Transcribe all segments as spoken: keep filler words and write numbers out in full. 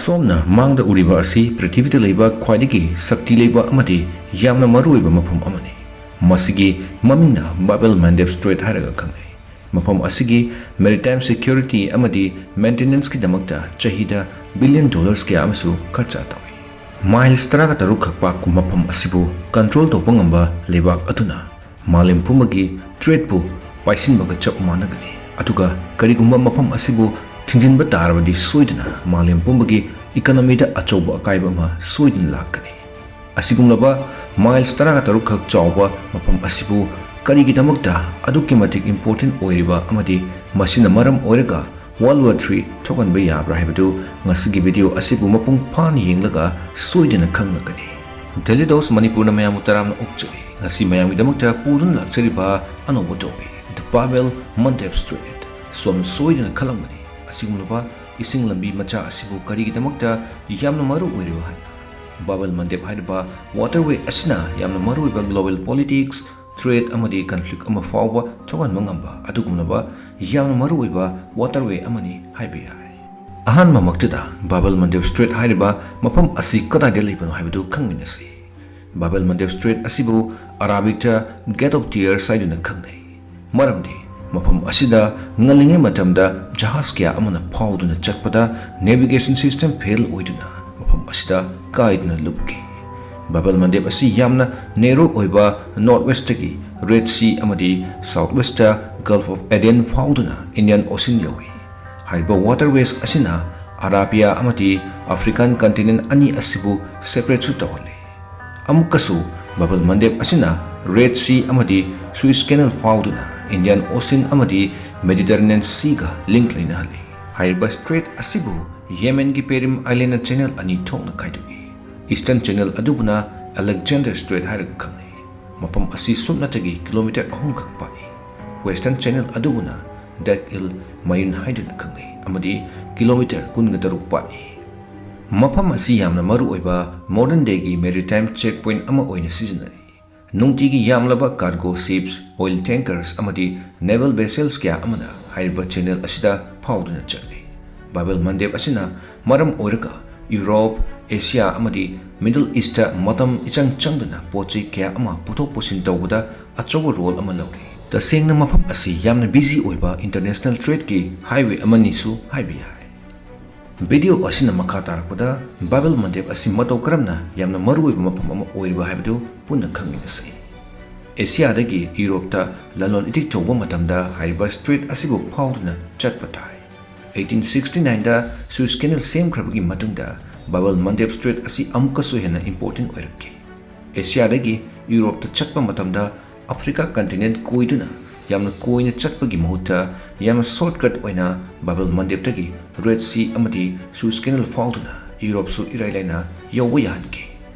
ꯁꯣꯝꯅ ꯃꯥꯡꯗ ꯎꯔꯤꯕ ꯑꯁꯤ ꯄ꯭ꯔꯤꯊꯤꯕꯤꯗ ꯂꯩꯕ ꯈ꯭ꯋꯥꯏꯗꯒꯤ ꯁꯛꯇꯤ ꯂꯩꯕ ꯑꯃꯗꯤ ꯌꯥꯝꯅ ꯃꯔꯨꯑꯣꯏꯕ ꯃꯐꯝ ꯑꯃꯅꯤ꯫ ꯃꯁꯤꯒꯤ ꯃꯃꯤꯡꯅ ꯕꯥꯕꯦꯜ ꯃꯟꯗꯦꯕ ꯁ꯭ꯇ꯭ꯔꯦꯠ ꯍꯥꯏꯔꯒ ꯈꯪꯅꯩ꯫ ꯃꯐꯝ ꯑꯁꯤꯒꯤ maritime security ꯑꯃꯗꯤ maintenanceꯀꯤꯗꯃꯛꯇ ꯆꯍꯤꯗ billion dollars ꯀꯌꯥ ꯑꯃꯁꯨ ꯈꯔꯆ ꯇꯧꯏ꯫ ꯃꯥꯏꯜꯁ ꯇꯔꯥꯒ ꯇꯔꯨꯛ ꯈꯛ ꯄꯥꯛꯄ ꯃꯐꯝ ꯑꯁꯤꯕꯨ control ꯇꯧꯕ ꯉꯝꯕ ꯂꯩꯕꯥꯛ ꯑꯗꯨꯅ ꯃꯥꯂꯦꯝ ꯄꯨꯝꯕꯒꯤ tradeꯄꯨ ꯄꯥꯏꯁꯤꯟꯕꯒ ꯆꯞ ꯃꯥꯟꯅꯒꯅꯤ꯫ ꯑꯗꯨꯒ ꯀꯔꯤꯒꯨꯝꯕ ꯃꯐꯝ ꯑꯁꯤꯕꯨ ꯊꯤꯡꯖꯤꯟꯕ ꯇꯥꯔꯕꯗꯤ ꯁꯣꯏꯗꯅ ꯃꯥꯂꯦꯝ ꯄꯨꯝꯕꯒꯤ economyꯗ ꯑꯆꯧꯕ ꯑꯀꯥꯏꯕ ꯑꯃ ꯁꯣꯏꯗꯅ ꯂꯥꯛꯀꯅꯤ꯫ ꯑꯁꯤꯒꯨꯝꯂꯕ ꯃꯥꯏꯜꯁ ꯇꯔꯥꯒ ꯇꯔꯨꯛ ꯈꯛ ꯆꯥꯎꯕ ꯃꯐꯝ ꯑꯁꯤꯕꯨ ꯀꯔꯤꯒꯤꯗꯃꯛꯇ ꯑꯗꯨꯛꯀꯤ ꯃꯇꯤꯛ important ꯑꯣꯏꯔꯤꯕ ꯑꯃꯗꯤ ꯃꯁꯤꯅ ꯃꯔꯝ ꯑꯣꯏꯔꯒ World War Three ꯊꯣꯛꯍꯟꯕ ꯌꯥꯕ꯭ꯔꯥ ꯍꯥꯏꯕꯗꯨ ꯉꯁꯤꯒꯤ video ꯑꯁꯤꯕꯨ ꯃꯄꯨꯡ ꯐꯥꯅ ꯌꯦꯡꯂꯒ ꯁꯣꯏꯗꯅ ꯈꯪꯂꯒꯅꯤ꯫ Daily Dose ꯃꯅꯤꯄꯨꯔꯅ ꯃꯌꯥꯝꯕꯨ ꯇꯔꯥꯝꯅ ꯑꯣꯛꯆꯔꯤ꯫ ꯉꯁꯤ ꯃꯌꯥꯝꯒꯤꯗꯃꯛꯇ ꯄꯨꯗꯨꯅ ꯂꯥꯛꯆꯔꯤꯕ ꯑꯅꯧꯕ topic, The Babel Mandeb Strait꯫ ꯁꯣꯝ ꯁꯣꯏꯗꯅ ꯈꯜꯂꯝꯒꯅꯤ, ꯑꯁꯤꯒꯨꯝꯂꯕ ꯏꯁꯤꯡ ꯂꯝꯕꯤ ꯃꯆꯥ ꯑꯁꯤꯕꯨ ꯀꯔꯤꯒꯤꯗꯃꯛꯇ ꯌꯥꯝꯅ ꯃꯔꯨ ꯑꯣꯏꯔꯤꯕ ꯍꯥꯏꯅ꯫ ꯕꯥꯕꯦꯜ ꯃꯟꯗꯦꯕ ꯍꯥꯏꯔꯤꯕ waterway ꯑꯁꯤꯅ ꯌꯥꯝꯅ ꯃꯔꯨꯑꯣꯏꯕ global politics, trade ꯑꯃꯗꯤ conflict ꯑꯃ ꯐꯥꯎꯕ ꯊꯣꯛꯍꯟꯕ ꯉꯝꯕ ꯑꯗꯨꯒꯨꯝꯂꯕ ꯌꯥꯝꯅ ꯃꯔꯨꯑꯣꯏꯕ waterway ꯑꯃꯅꯤ ꯍꯥꯏꯕ ꯌꯥꯏ꯫ ꯑꯍꯥꯟꯕꯃꯛꯇꯗ ꯕꯥꯕꯦꯜ ꯃꯟꯗꯦꯕ ꯁ꯭ꯇ꯭ꯔꯦꯠ ꯍꯥꯏꯔꯤꯕ ꯃꯐꯝ ꯑꯁꯤ ꯀꯗꯥꯏꯗ ꯂꯩꯕꯅꯣ ꯍꯥꯏꯕꯗꯨ ꯈꯪꯃꯤꯟꯅꯁꯤ꯫ ꯕꯥꯕꯦꯜ ꯃꯟꯗꯦꯕ ꯁ꯭ꯇ꯭ꯔꯦꯠ ꯑꯁꯤꯕꯨ ꯑꯔꯥꯕꯤꯛꯇ Gate of Tears ꯍꯥꯏꯗꯨꯅ ꯈꯪꯅꯩ꯫ ꯃꯔꯝꯗꯤ ꯃꯐꯝ ꯑꯁꯤꯗ ꯉꯜꯂꯤꯉꯩ ꯃꯇꯝꯗ ꯖꯍꯥꯖ ꯀꯌꯥ ꯑꯃꯅ ꯐꯥꯎꯗꯨꯅ ꯆꯠꯄꯗ navigation system fail ꯑꯣꯏꯗꯨꯅ ꯃꯐꯝ ꯑꯁꯤꯗ ꯀꯥꯏꯗꯨꯅ ꯂꯨꯞꯈꯤ꯫ ꯕꯥꯕꯦꯜ ꯃꯟꯗꯦꯕ ꯑꯁꯤ ꯌꯥꯝꯅ narrow ꯑꯣꯏꯕ north westꯇꯒꯤ Red Sea ꯑꯃꯗꯤ south westꯇ Gulf of Aden ꯐꯥꯎꯗꯨꯅ Indian Ocean ꯌꯧꯏ꯫ ꯍꯥꯏꯔꯤꯕ waterways ꯑꯁꯤꯅ ꯑꯔꯥꯕꯤꯌꯥ ꯑꯃꯗꯤ African continent ꯑꯅꯤ ꯑꯁꯤꯕꯨ separateꯁꯨ ꯇꯧꯍꯜꯂꯤ꯫ ꯑꯃꯨꯛꯀꯁꯨ ꯕꯥꯕꯦꯜ ꯃꯟꯗꯦꯕ ꯑꯁꯤꯅ Red Sea ꯑꯃꯗꯤ Suez Canal ꯐꯥꯎꯗꯨꯅ Indian Ocean ꯑꯃꯗꯤ Mediterranean Seaꯒ link ꯂꯩꯅꯍꯜꯂꯤ꯫ ꯍꯥꯏꯔꯤꯕ strait ꯑꯁꯤꯕꯨ ꯌꯦꯃꯦꯟꯒꯤ ꯄꯦꯔꯤꯝ Islandꯅ channel ꯑꯅꯤ ꯊꯣꯛꯅ ꯈꯥꯏꯗꯣꯛꯏ꯫ Eastern Channel ꯑꯗꯨꯕꯨꯅ Alexander Strait ꯍꯥꯏꯔꯒ ꯈꯪꯅꯩ꯫ ꯃꯐꯝ ꯑꯁꯤ ꯁꯨꯞꯅꯇꯒꯤ kilometre ꯑꯍꯨꯝ ꯈꯛ ꯄꯥꯛꯏ꯫ Western Channel ꯑꯗꯨꯕꯨꯅ Dagh el Mayun ꯍꯥꯏꯗꯨꯅ ꯈꯪꯅꯩ ꯑꯃꯗꯤ kilometre ꯀꯨꯟꯒ ꯇꯔꯨꯛ ꯄꯥꯛꯏ꯫ ꯃꯐꯝ ꯑꯁꯤ ꯌꯥꯝꯅ ꯃꯔꯨꯑꯣꯏꯕ modern dayꯒꯤ maritime checkpoint ꯑꯃ ꯑꯣꯏꯅ ꯁꯤꯖꯤꯟꯅꯔꯤ꯫ ꯅꯨꯡꯇꯤꯒꯤ ꯌꯥꯝꯂꯕ cargo ships, oil tankers ꯑꯃꯗꯤ naval vessels ꯀꯌꯥ ꯑꯃꯅ ꯍꯥꯏꯔꯤꯕ channel ꯑꯁꯤꯗ ꯐꯥꯎꯗꯨꯅ ꯆꯠꯂꯤ꯫ ꯕꯥꯕ ꯑꯦꯜ ꯃꯟꯗꯦꯕ ꯑꯁꯤꯅ ꯃꯔꯝ ꯑꯣꯏꯔꯒ ꯌꯨꯔꯣꯞ, ꯑꯦꯁꯤꯌꯥ ꯑꯃꯗꯤ ꯃꯤꯗꯜ ꯏꯁꯇ ꯃꯇꯝ ꯏꯆꯪ ꯆꯪꯗꯅ ꯄꯣꯠ ꯆꯩ ꯀꯌꯥ ꯑꯃ ꯄꯨꯊꯣꯛ ꯄꯨꯁꯤꯟ ꯇꯧꯕꯗ ꯑꯆꯧꯕ ꯔꯣꯜ ꯑꯃ ꯂꯧꯔꯤ꯫ ꯇꯁꯦꯡꯅ ꯃꯐꯝ ꯑꯁꯤ ꯌꯥꯝꯅ ꯕꯤꯖꯤ ꯑꯣꯏꯕ ꯏꯟꯇꯔꯅꯦꯁꯅꯦꯜ ꯇ꯭ꯔꯦꯗꯀꯤ ꯍꯥꯏꯋꯦ ꯑꯃꯅꯤꯁꯨ ꯍꯥꯏꯕ ꯌꯥꯏ꯫ ꯚꯤꯗꯤꯑꯣ ꯑꯁꯤꯅ ꯃꯈꯥ ꯇꯥꯔꯛꯄꯗ ꯕꯥꯕ ꯑꯦꯜ ꯃꯟꯗꯦꯕ ꯑꯁꯤ ꯃꯇꯧ ꯀꯔꯝꯅ ꯌꯥꯝꯅ ꯃꯔꯨꯑꯣꯏꯕ ꯃꯐꯝ ꯑꯃ ꯑꯣꯏꯔꯤꯕ ꯍꯥꯏꯕꯗꯨ ꯄꯨꯟꯅ ꯈꯪꯃꯤꯟꯅꯁꯤ꯫ ꯑꯦꯁꯤꯌꯥꯗꯒꯤ ꯌꯨꯔꯣꯞꯇ ꯂꯂꯣꯟ ꯏꯇꯤꯛ ꯇꯧꯕ ꯃꯇꯝꯗ ꯍꯥꯏꯔꯤꯕ ꯁ꯭ꯇ꯭ꯔꯦꯠ ꯑꯁꯤꯕꯨ ꯐꯥꯎꯗꯨꯅ ꯆꯠꯄ ꯇꯥꯏ꯫ ꯑꯩꯇꯤꯟ ꯁꯤꯛꯁꯇꯤ ꯅꯥꯏꯟꯗ ꯁ꯭ꯋꯤꯁ ꯀꯦꯅꯦꯜ ꯁꯦꯝꯈ꯭ꯔꯕꯒꯤ ꯃꯇꯨꯡꯗ ꯕꯥꯕ ꯑꯦꯜ ꯃꯟꯗꯦꯕ ꯁ꯭ꯇ꯭ꯔꯦꯠ ꯑꯁꯤ ꯑꯃꯨꯛꯀꯁꯨ ꯍꯦꯟꯅ ꯏꯝꯄꯣꯔꯇꯦꯟ ꯑꯣꯏꯔꯛꯈꯤ꯫ ꯑꯦꯁꯤꯌꯥꯗꯒꯤ ꯌꯨꯔꯣꯞꯇ ꯆꯠꯄ ꯃꯇꯝꯗ ꯑꯐ꯭ꯔꯤꯀꯥ ꯀꯟꯇꯤꯅꯦꯟꯠ ꯀꯣꯏꯗꯨꯅ ꯌꯥꯝꯅ ꯀꯣꯏꯅ ꯆꯠꯄꯒꯤ ꯃꯍꯨꯠꯇ ꯌꯥꯝꯅ ꯁꯣꯔꯠꯀꯠ ꯑꯣꯏꯅ ꯕꯥꯕ ꯑꯦꯜ ꯃꯟꯗꯦꯕꯇꯒꯤ ꯔꯦꯗ ꯁꯤ ꯑꯃꯗꯤ ꯁ꯭ꯋꯤꯁ ꯀꯦꯅꯦꯜ ꯐꯥꯎꯗꯨꯅ ꯌꯨꯔꯣꯞꯁꯨ ꯏꯔꯥꯏ ꯂꯥꯏꯅ ꯌꯧꯕ ꯌꯥꯍꯟꯈꯤ꯫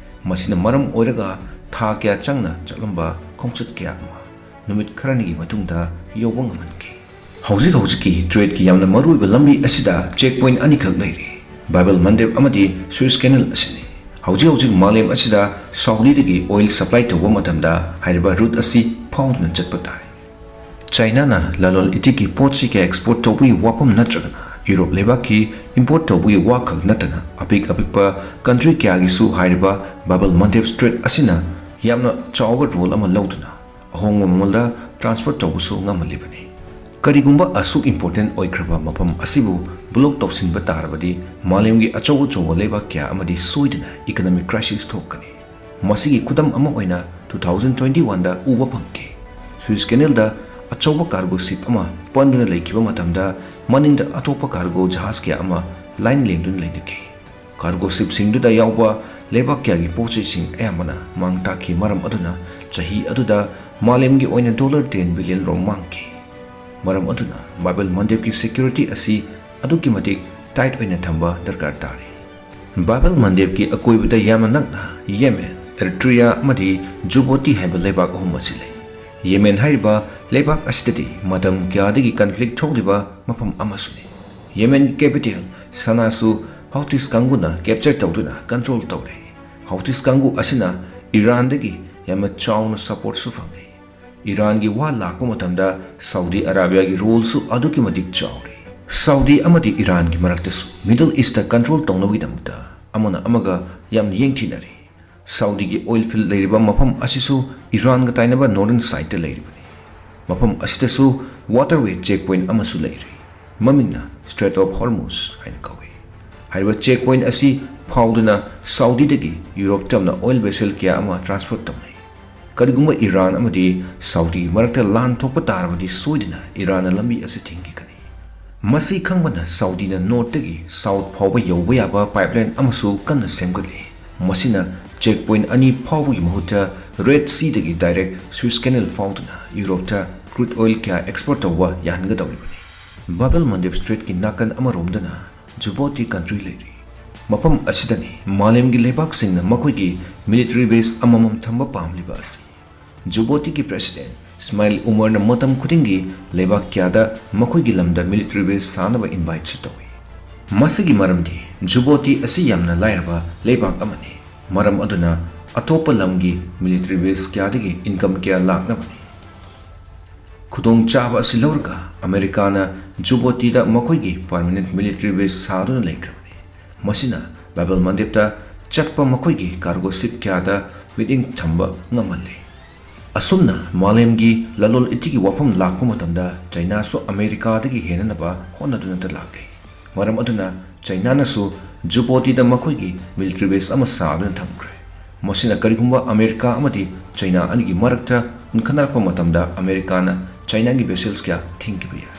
ꯃꯁꯤꯅ ꯃꯔꯝ ꯑꯣꯏꯔꯒ ꯊꯥ ꯀꯌꯥ ꯆꯪꯅ ꯆꯠꯂꯝꯕ ꯈꯣꯡꯆꯠ ꯀꯌꯥ ꯑꯃ ꯅꯨꯃꯤꯠ ꯈꯔꯅꯤꯒꯤ ꯃꯇꯨꯡꯗ ꯌꯧꯕ ꯉꯝꯍꯟꯈꯤ꯫ ꯍꯧꯖꯤꯛ ꯍꯧꯖꯤꯛꯀꯤ ꯇ꯭ꯔꯦꯗꯀꯤ ꯌꯥꯝꯅ ꯃꯔꯨꯑꯣꯏꯕ ꯂꯝꯕꯤ ꯑꯁꯤꯗ ꯆꯦꯛ ꯄꯣꯏꯟꯠ ꯑꯅꯤꯈꯛ ꯂꯩꯔꯤ, ꯕꯥꯕ ꯑꯦꯜ ꯃꯟꯗꯦꯕ ꯑꯃꯗꯤ ꯁ꯭ꯋꯤꯁ ꯀꯦꯅꯦꯜ ꯑꯁꯤꯅꯤ꯫ ꯍꯧꯖꯤꯛ ꯍꯧꯖꯤꯛ ꯃꯥꯂꯦꯝ ꯑꯁꯤꯗ ꯁꯥꯎꯗꯤꯗꯒꯤ ꯑꯣꯏꯜ ꯁꯄ꯭ꯂꯥꯏ ꯇꯧꯕ ꯃꯇꯝꯗ ꯍꯥꯏꯔꯤꯕ ꯔꯨꯠ ꯑꯁꯤ ꯐꯥꯎꯗꯨꯅ ꯆꯠꯄ ꯇꯥꯏ꯫ ꯆꯥꯏꯅꯥꯅ ꯂꯂꯣꯟ ꯏꯇꯤꯛꯀꯤ ꯄꯣꯠ ꯆꯩ ꯀꯌꯥ ꯑꯦꯛꯁꯄꯣꯔꯠ ꯇꯧꯕꯒꯤ ꯋꯥꯐꯝ ꯅꯠꯇ꯭ꯔꯒꯅ ꯌꯨꯔꯣꯞ ꯂꯩꯕꯥꯛꯀꯤ ꯏꯝꯄꯣꯔꯠ ꯇꯧꯕꯒꯤ ꯋꯥꯈꯛ ꯅꯠꯇꯅ ꯑꯄꯤꯛ ꯑꯄꯤꯛꯄ ꯀꯟꯇ꯭ꯔꯤ ꯀꯌꯥꯒꯤꯁꯨ ꯍꯥꯏꯔꯤꯕ ꯕꯥꯕ ꯑꯦꯜ ꯃꯟꯗꯦꯕ ꯁ꯭ꯇ꯭ꯔꯦꯠ ꯑꯁꯤꯅ ꯌꯥꯝꯅ ꯆꯥꯎꯕ ꯔꯣꯜ ꯑꯃ ꯂꯧꯗꯨꯅ ꯑꯍꯣꯡꯕ ꯃꯃꯜꯗ ꯇ꯭ꯔꯥꯟꯁꯄꯣꯔꯠ ꯇꯧꯕꯁꯨ ꯉꯝꯍꯜꯂꯤꯕꯅꯤ꯫ ꯀꯔꯤꯒꯨꯝꯕ ꯑꯁꯨꯛ ꯏꯝꯄꯣꯔꯇꯦꯟ ꯑꯣꯏꯈ꯭ꯔꯕ ꯃꯐꯝ ꯑꯁꯤꯕꯨ ꯕ꯭ꯂꯣꯛ ꯇꯧꯁꯤꯟꯕ ꯇꯥꯔꯕꯗꯤ ꯃꯥꯂꯦꯝꯒꯤ ꯑꯆꯧ ꯑꯆꯧꯕ ꯂꯩꯕꯥꯛ ꯀꯌꯥ ꯑꯃꯗꯤ ꯁꯣꯏꯗꯅ ꯏꯀꯅꯣꯃꯤꯛ ꯀ꯭ꯔꯥꯏꯁꯤꯁ ꯊꯣꯛꯀꯅꯤ꯫ ꯃꯁꯤꯒꯤ ꯈꯨꯗꯝ ꯑꯃ ꯑꯣꯏꯅ ꯇꯨ ꯊꯥꯎꯖꯟ ꯇ꯭ꯋꯦꯟꯇꯤ ꯋꯥꯟꯗ ꯎꯕ ꯐꯪꯈꯤ꯫ ꯁ꯭ꯋꯤꯁ ꯀꯦꯅꯦꯜꯗ ꯑꯆꯧꯕ ꯀꯥꯔꯒꯣ ꯁꯤꯞ ꯑꯃ ꯄꯟꯗꯨꯅ ꯂꯩꯈꯤꯕ ꯃꯇꯝꯗ ꯃꯅꯤꯡꯗ ꯑꯇꯣꯞꯄ ꯀꯥꯔꯒꯣ ꯖꯍꯥꯖ ꯀꯌꯥ ꯑꯃ ꯂꯥꯏꯟ ꯂꯦꯡꯗꯨꯅ ꯂꯩꯅꯈꯤ꯫ ꯀꯥꯔꯒꯣ ꯁꯤꯞꯁꯤꯡꯗꯨꯗ ꯌꯥꯎꯕ ꯂꯩꯕꯥꯛ ꯀꯌꯥꯒꯤ ꯄꯣꯠ ꯆꯩꯁꯤꯡ ꯑꯌꯥꯝꯕꯅ ꯃꯥꯡ ꯇꯥꯛꯈꯤ꯫ ꯃꯔꯝ ꯑꯗꯨꯅ ꯆꯍꯤ ꯑꯗꯨꯗ ꯃꯥꯂꯦꯝꯒꯤ ꯑꯣꯏꯅ ꯗꯣꯂꯔ ꯇꯦꯟ ꯕꯤꯂꯤꯌꯟ ꯔꯣꯝ ꯃꯥꯡꯈꯤ꯫ ꯃꯔꯝ ꯑꯗꯨꯅ ꯕꯥꯕ ꯑꯦꯜ ꯃꯟꯗꯦꯕꯀꯤ ꯁꯦꯀ꯭ꯌꯨꯔꯤꯇꯤ ꯑꯁꯤ ꯑꯗꯨꯛꯀꯤ ꯃꯇꯤꯛ ꯇꯥꯏꯠ ꯑꯣꯏꯅ ꯊꯝꯕ ꯗꯔꯀꯥꯔ ꯇꯥꯔꯤ꯫ ꯕꯥꯕ ꯑꯦꯜ ꯃꯟꯗꯦꯕꯀꯤ ꯑꯀꯣꯏꯕꯗ ꯌꯥꯝꯅ ꯅꯛꯅ ꯌꯦꯃꯦꯟ, ꯑꯦꯔꯤꯇ꯭ꯔꯤꯌꯥ ꯑꯃꯗꯤ ꯖꯨꯕꯣꯇꯤ ꯍꯥꯏꯕ ꯂꯩꯕꯥꯛ ꯑꯍꯨꯝ ꯑꯁꯤ ꯂꯩ꯫ ꯌꯦꯃꯦꯟ ꯍꯥꯏꯔꯤꯕ ꯂꯩꯕꯥꯛ ꯑꯁꯤꯗꯗꯤ ꯃꯇꯝ ꯀꯌꯥꯗꯒꯤ ꯀꯟꯐ꯭ꯂꯤꯛ ꯊꯣꯛꯂꯤꯕ ꯃꯐꯝ ꯑꯃꯁꯨꯅꯤ꯫ ꯌꯦꯃꯦꯟꯒꯤ ꯀꯦꯄꯤꯇꯦꯜ ꯁꯅꯥꯁꯨ ꯍꯧꯇꯤꯁ ꯀꯥꯡꯕꯨꯅ ꯀꯦꯞꯆꯔ ꯇꯧꯗꯨꯅ ꯀꯟꯇ꯭ꯔꯣꯜ ꯇꯧꯔꯦ꯫ ꯍꯧꯇꯤꯁ ꯀꯥꯡꯕꯨ ꯑꯁꯤꯅ ꯏꯔꯥꯟꯗꯒꯤ ꯌꯥꯝꯅ ꯆꯥꯎꯅ ꯁꯄꯣꯔꯠꯁꯨ ꯐꯪꯂꯤ꯫ ꯏꯔꯥꯟꯒꯤ ꯋꯥ ꯂꯥꯛꯄ ꯃꯇꯝꯗ ꯁꯥꯎꯗꯤ ꯑꯔꯥꯕꯤꯌꯥꯒꯤ ꯔꯣꯜꯁꯨ ꯑꯗꯨꯛꯀꯤ ꯃꯇꯤꯛ ꯆꯥꯎꯔꯤ꯫ ꯁꯥꯎꯗꯤ ꯑꯃꯗꯤ ꯏꯔꯥꯟꯒꯤ ꯃꯔꯛꯇꯁꯨ Middle East control ꯇꯧꯅꯕꯒꯤꯗꯃꯛꯇ ꯑꯃꯅ ꯑꯃꯒ ꯌꯥꯝ ꯌꯦꯡꯊꯤꯅꯔꯤ꯫ ꯁꯥꯎꯗꯤꯒꯤ oil field ꯂꯩꯔꯤꯕ ꯃꯐꯝ ꯑꯁꯤꯁꯨ ꯏꯔꯥꯟꯒ ꯇꯥꯏꯅꯕ northern side ꯇ ꯂꯩꯔꯤꯕꯅꯤ꯫ ꯃꯐꯝ ꯑꯁꯤꯗꯁꯨ waterway check point ꯑꯃꯁꯨ ꯂꯩꯔꯤ꯫ ꯃꯃꯤꯡꯅ Strait of Hormuz ꯍꯥꯏꯅ ꯀꯧꯏ꯫ ꯍꯥꯏꯔꯤꯕ check point ꯑꯁꯤ ꯐꯥꯎꯗꯨꯅ ꯁꯥꯎꯗꯤꯗꯒꯤ ꯌꯨꯔꯣꯞ ꯇꯝꯅ oil vessel ꯀꯌꯥ ꯑꯃ transport ꯇꯧꯅꯩ꯫ ꯀꯔꯤꯒꯨꯝꯕ ꯏꯔꯥꯟ ꯑꯃꯗꯤ ꯁꯥꯎꯗꯤꯒꯤ ꯃꯔꯛꯇ ꯂꯥꯟ ꯊꯣꯛꯄ ꯇꯥꯔꯕꯗꯤ ꯁꯣꯏꯗꯅ ꯏꯔꯥꯟꯅ ꯂꯝꯕꯤ ꯑꯁꯤ ꯊꯤꯡꯈꯤꯒꯅꯤ꯫ ꯃꯁꯤ ꯈꯪꯕꯅ ꯁꯥꯎꯗꯤꯅ north ꯇꯒꯤ south ꯐꯥꯎꯕ ꯌꯧꯕ ꯌꯥꯕ pipeline ꯑꯃꯁꯨ ꯀꯟꯅ ꯁꯦꯝꯒꯠꯂꯤ꯫ ꯃꯁꯤꯅ check point ꯑꯅꯤ ꯐꯥꯎꯕꯒꯤ ꯃꯍꯨꯠꯇ Red Sea ꯗꯒꯤ direct Suez Canal ꯐꯥꯎꯗꯨꯅ ꯌꯨꯔꯣꯞꯇ crude oil ꯀꯌꯥ export ꯇꯧꯕ ꯌꯥꯍꯟꯒꯗꯧꯔꯤꯕꯅꯤ꯫ Bab el Mandeb Strait ꯀꯤ ꯅꯥꯀꯟ ꯑꯃꯔꯣꯝꯗꯅ ꯖꯨꯕꯣꯇꯤ country ꯂꯩꯔꯤ꯫ ꯃꯐꯝ ꯑꯁꯤꯗꯅꯤ ꯃꯥꯂꯦꯝꯒꯤ ꯂꯩꯕꯥꯛꯁꯤꯡꯅ ꯃꯈꯣꯏꯒꯤ military base ꯑꯃꯃꯝ ꯊꯝꯕ ꯄꯥꯝꯂꯤꯕ ꯑꯁꯤ꯫ ꯖꯨꯕꯣꯇꯤꯒꯤ president ꯏꯁꯃꯥꯏꯜ ꯎꯃꯔꯅ ꯃꯇꯝ ꯈꯨꯗꯤꯡꯒꯤ ꯂꯩꯕꯥꯛ ꯀꯌꯥꯗ ꯃꯈꯣꯏꯒꯤ ꯂꯝꯗ military base ꯁꯥꯅꯕ invite ꯁꯨ ꯇꯧꯏ꯫ ꯃꯁꯤꯒꯤ ꯃꯔꯝꯗꯤ ꯖꯨꯕꯣꯇꯤ ꯑꯁꯤ ꯌꯥꯝꯅ ꯂꯥꯏꯔꯕ ꯂꯩꯕꯥꯛ ꯑꯃꯅꯤ꯫ ꯃꯔꯝ ꯑꯗꯨꯅ ꯑꯇꯣꯞꯄ ꯂꯝꯒꯤ military base ꯀꯌꯥꯗꯒꯤ income ꯀꯌꯥ ꯂꯥꯛꯅꯕꯅꯤ꯫ ꯈꯨꯗꯣꯡꯆꯥꯕ ꯑꯁꯤ ꯂꯧꯔꯒ ꯑꯃꯦꯔꯤꯀꯥꯅ ꯖꯨꯕꯣꯇꯤꯗ ꯃꯈꯣꯏꯒꯤ permanent military base ꯁꯥꯗꯨꯅ ꯂꯩꯈ꯭ꯔꯕꯅꯤ꯫ ꯃꯁꯤꯅ ꯕꯥꯕꯦꯜ ꯃꯟꯗꯦꯞꯇ ꯆꯠꯄ ꯃꯈꯣꯏꯒꯤ cargo ship ꯀꯌꯥꯗ ꯃꯤꯠꯌꯦꯡ ꯊꯝꯕ ꯉꯝꯍꯜꯂꯤ꯫ ꯑꯁꯨꯝꯅ ꯃꯥꯂꯦꯝꯒꯤ ꯂꯂꯣꯟ ꯏꯇꯤꯛꯀꯤ ꯋꯥꯐꯝ ꯂꯥꯛꯄ ꯃꯇꯝꯗ ꯆꯩꯅꯥꯁꯨ ꯑꯃꯦꯔꯤꯀꯥꯗꯒꯤ ꯍꯦꯟꯅꯅꯕ ꯍꯣꯠꯅꯗꯨꯅꯇ ꯂꯥꯛꯂꯤ꯫ ꯃꯔꯝ ꯑꯗꯨꯅ ꯆꯩꯅꯥꯅꯁꯨ ꯖꯨꯕꯣꯇꯤꯗ ꯃꯈꯣꯏꯒꯤ military base ꯑꯃ ꯁꯥꯗꯨꯅ ꯊꯝꯈ꯭ꯔꯦ꯫ ꯃꯁꯤꯅ ꯀꯔꯤꯒꯨꯝꯕ ꯑꯃꯦꯔꯤꯀꯥ ꯑꯃꯗꯤ ꯆꯩꯅꯥ ꯑꯅꯤꯒꯤ ꯃꯔꯛꯇ ꯎꯟꯈꯠꯅꯔꯛꯄ ꯃꯇꯝꯗ ꯑꯃꯦꯔꯤꯀꯥꯅ ꯆꯩꯅꯥꯒꯤ vessels ꯀꯌꯥ ꯊꯤꯡꯈꯤꯕ ꯌꯥꯏ꯫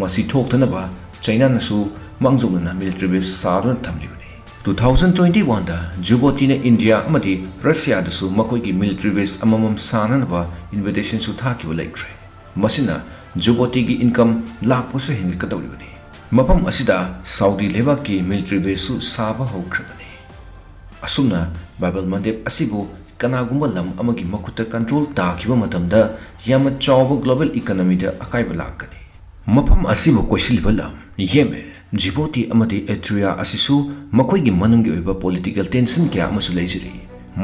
ꯃꯁꯤ ꯊꯣꯛꯇꯅꯕ ꯆꯩꯅꯥꯅꯁꯨ ꯃꯥꯡꯖꯧꯅꯅ military base ꯁꯥꯗꯨꯅ ꯊꯝꯂꯤꯕꯅꯤ꯫ Two thousand twenty-one ꯗ ꯖꯨꯕꯣꯇꯤꯅ ꯏꯟꯗꯤꯌꯥ ꯑꯃꯗꯤ ꯔꯁꯤꯌꯥꯗꯁꯨ ꯃꯈꯣꯏꯒꯤ military base ꯑꯃꯃꯝ ꯁꯥꯅꯅꯕ invitation ꯁꯨ ꯊꯥꯈꯤꯕ ꯂꯩꯈ꯭ꯔꯦ꯫ ꯃꯁꯤꯅ ꯖꯨꯕꯣꯇꯤꯒꯤ income ꯂꯥꯛꯄꯁꯨ ꯍꯦꯟꯒꯠꯀꯗꯧꯔꯤꯕꯅꯤ꯫ ꯃꯐꯝ ꯑꯁꯤꯗ ꯁꯥꯎꯗꯤ ꯂꯩꯕꯥꯛꯀꯤ military base ꯁꯨ ꯁꯥꯕ ꯍꯧꯈ꯭ꯔꯕꯅꯤ꯫ ꯑꯁꯨꯝꯅ ꯕꯥꯕꯦꯜ ꯃꯟꯗꯦꯞ ꯑꯁꯤꯕꯨ ꯀꯅꯥꯒꯨꯝꯕ ꯂꯝ ꯑꯃꯒꯤ ꯃꯈꯨꯠꯇ control ꯇꯥꯈꯤꯕ ꯃꯇꯝꯗ ꯌꯥꯝꯅ ꯆꯥꯎꯕ global economy ꯗ ꯑꯀꯥꯏꯕ ꯂꯥꯛꯀꯅꯤ꯫ ꯃꯐꯝ ꯑꯁꯤꯕꯨ ꯀꯣꯏꯁꯤꯜꯂꯤꯕ ꯂꯝ ꯌꯦꯃꯦꯟ, ꯖꯤꯕꯣꯇꯤ ꯑꯃꯗꯤ ꯑꯦꯔꯤꯇ꯭ꯔꯤꯌꯥ ꯑꯁꯤꯁꯨ ꯃꯈꯣꯏꯒꯤ ꯃꯅꯨꯡꯒꯤ ꯑꯣꯏꯕ political tension ꯀꯌꯥ ꯑꯃꯁꯨ ꯂꯩꯖꯔꯤ꯫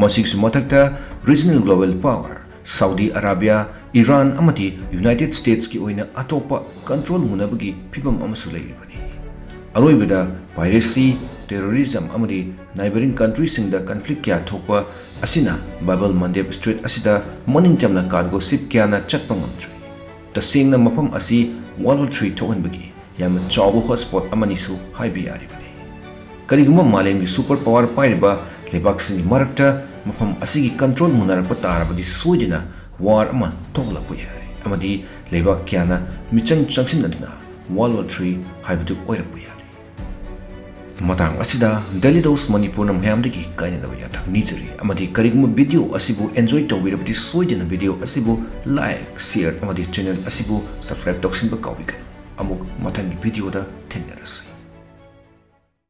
ꯃꯁꯤꯒꯤꯁꯨ ꯃꯊꯛꯇ regional global power Saudi Arabia, Iran ꯑꯃꯗꯤ ꯌꯨꯅꯥꯏꯇꯦꯗ ꯁ꯭ꯇꯦꯠꯁꯀꯤ ꯑꯣꯏꯅ ꯑꯇꯣꯞꯄ ꯀꯟꯇ꯭ꯔꯣꯜ ꯃꯨꯟꯅꯕꯒꯤ ꯐꯤꯚꯝ ꯑꯃꯁꯨ ꯂꯩꯔꯤꯕꯅꯤ꯫ ꯑꯔꯣꯏꯕꯗ, ꯄꯥꯏꯔꯦꯁꯤ, ꯇꯦꯔꯣꯔꯤꯖꯝ ꯑꯃꯗꯤ ꯅꯥꯏꯕꯔꯤꯡ ꯀꯟꯇ꯭ꯔꯤꯁꯤꯡꯗ ꯀꯟꯐ꯭ꯂꯤꯛ ꯀꯌꯥ ꯊꯣꯛꯄ ꯑꯁꯤꯅ ꯕꯥꯕ ꯑꯜ ꯃꯟꯗꯦꯕ ꯁ꯭ꯇ꯭ꯔꯦꯠ ꯑꯁꯤꯗ ꯃꯅꯤꯡ ꯇꯝꯅ ꯀꯥꯔꯒꯣ ꯁꯤꯞ ꯀꯌꯥꯅ ꯆꯠꯄ ꯉꯝꯗ꯭ꯔꯤ꯫ ꯇꯁꯦꯡꯅ, ꯃꯐꯝ ꯑꯁꯤ ꯋꯥꯔꯜ ꯋꯥꯔ ꯊ꯭ꯔꯤ ꯊꯣꯛꯍꯟꯕꯒꯤ ꯌꯥꯝꯅ ꯆꯥꯎꯕ ꯍꯣꯠꯁ꯭ꯄꯣꯠ ꯑꯃꯅꯤꯁꯨ ꯍꯥꯏꯕ ꯌꯥꯔꯤꯕꯅꯤ꯫ ꯀꯔꯤꯒꯨꯝꯕ ꯃꯥꯂꯦꯝꯒꯤ ꯁꯨꯄꯔ ꯄꯥꯋꯔ ꯄꯥꯏꯔꯤꯕ ꯂꯩꯕꯥꯛꯁꯤꯡꯒꯤ ꯃꯔꯛꯇ ꯃꯐꯝ ꯑꯁꯤꯒꯤ ꯀꯟꯇ꯭ꯔꯣꯜ ꯃꯨꯟꯅꯔꯛꯄ ꯇꯥꯔꯕꯗꯤ, ꯁꯣꯏꯗꯅ ꯋꯥꯔ ꯑꯃ ꯊꯣꯛꯂꯛꯄ ꯌꯥꯏ, ꯑꯃꯗꯤ ꯂꯩꯕꯥꯛ ꯀꯌꯥꯅ ꯃꯤꯆꯪ ꯆꯪꯁꯤꯟꯅꯗꯨꯅ ꯋꯥꯔꯜ ꯋꯥꯔ ꯊ꯭ꯔꯤ ꯍꯥꯏꯕꯗꯨ ꯑꯣꯏꯔꯛꯄ ꯌꯥꯔꯤ꯫ ꯃꯇꯥꯡ ꯑꯁꯤꯗ ꯗꯦꯂꯤ ꯗꯣꯁ ꯃꯅꯤꯄꯨꯔꯅ ꯃꯌꯥꯝꯗꯒꯤ ꯀꯥꯏꯅꯅꯕ ꯌꯥꯊꯪ ꯅꯤꯖꯔꯤ, ꯑꯃꯗꯤ ꯀꯔꯤꯒꯨꯝꯕ ꯚꯤꯗꯤꯑꯣ ꯑꯁꯤꯕꯨ ꯑꯦꯟꯖꯣꯏ ꯇꯧꯕꯤꯔꯕꯗꯤ, ꯁꯣꯏꯗꯅ ꯚꯤꯗꯤꯑꯣ ꯑꯁꯤꯕꯨ ꯂꯥꯏꯛ, ꯁꯤꯌꯔ ꯑꯃꯗꯤ ꯆꯦꯅꯦꯜ ꯑꯁꯤꯕꯨ ꯁꯕꯁꯀ꯭ꯔꯥꯏꯕ ꯇꯧꯁꯤꯟꯕ ꯀꯥꯎꯕꯤꯒꯅꯨ꯫ ꯑꯃꯨꯛ ꯃꯊꯪꯒꯤ ꯚꯤꯗꯤꯑꯣꯗ ꯊꯦꯡꯅꯔꯁꯤ꯫